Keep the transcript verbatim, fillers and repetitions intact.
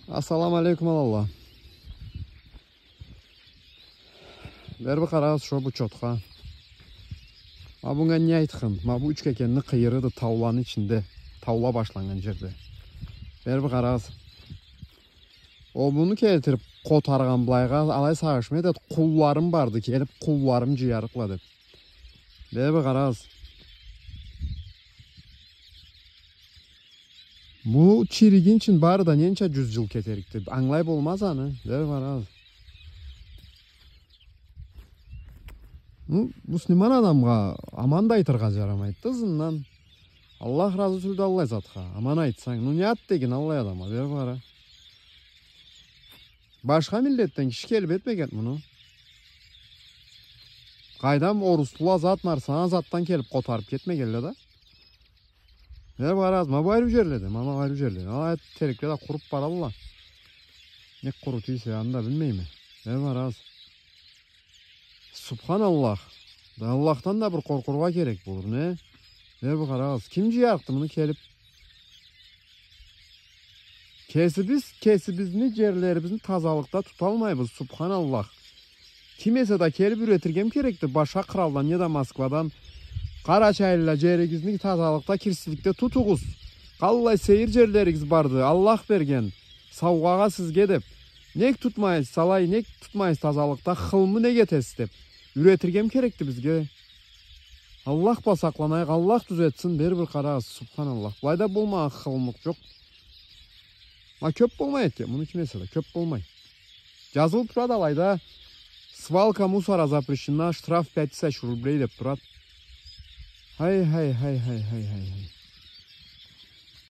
Ассаламу алейкум, аланла. Бери бир къарагъыз шо бу чотха. Ма бунга не айтхын? Ма бу Ючкекенни къыйырыды, тауланы ичинде. Таула башланнган джерде. Бери бир къарагъыз. Ол муну келтирип къотаргъан былайгъа, алай сагъыш этеди, къулларым барды, келип къулларым джыярыкъла деп. Бери бир къарагъыз. Бу чиригинчи бары да ненча джюз джыл кетерикди. Ангылай болмаз аны. Бери бир къарагъыз. Бу муслиман адамгъа аман да айтыргъа джарамайды, ызындан. Аллах разы тюлдю аллай затха. Аман айтсанг. Ну, не ат деген аллай адамгъа? Бери бир къара. Башха миллетден киши келип этмегенди муну. Къайдам, оруслула зат, нарсана затдан келип къотарып кетмегенле да. Бери бир къарагъыз, ма бу ариу джерледе, ма, ма ариу джерледе. Ала терекле да къуруп баралла. Не къурутуйса, аны да билмейме. Бери бир къарагъыз. Субханаллах. Да Аллахдан да бир къоркъургъа керек болур, не? Бери бир къарагъыз. Ким джыярыкъды муну келип? Кесибиз, кесибизни джерлерибизни тазалыкъда туталмайбыз, субханаллах. Ким эсе да келип юретиргем керекди, башха къралдан неда Москвадан. Къарачайлыла, джеригизни тазалыкъда, кирсизликде тутугъуз. Къаллай сейир джерлеригиз барды, Аллах берген саугъагъа сизге деп. Нек тутмайсыз алай, нек тутмайсыз тазалыкъда, хылмы нек этесиз деп. Юретиргем керекди бизге. Аллах бла сакъланайыкъ, Аллах тюзетсин, бери бир къарагъыз, субханаллах. Былайда болмагъан хылымлыкъ джокъ. Ма кёп болмай экен, муну ким эсе да, кёп болмай. Джазылып турады алайда, свалка мусора запрещена, штраф пять тысяч рублей деп турады. Хай, хай, хай, хай, хай, хай, хай.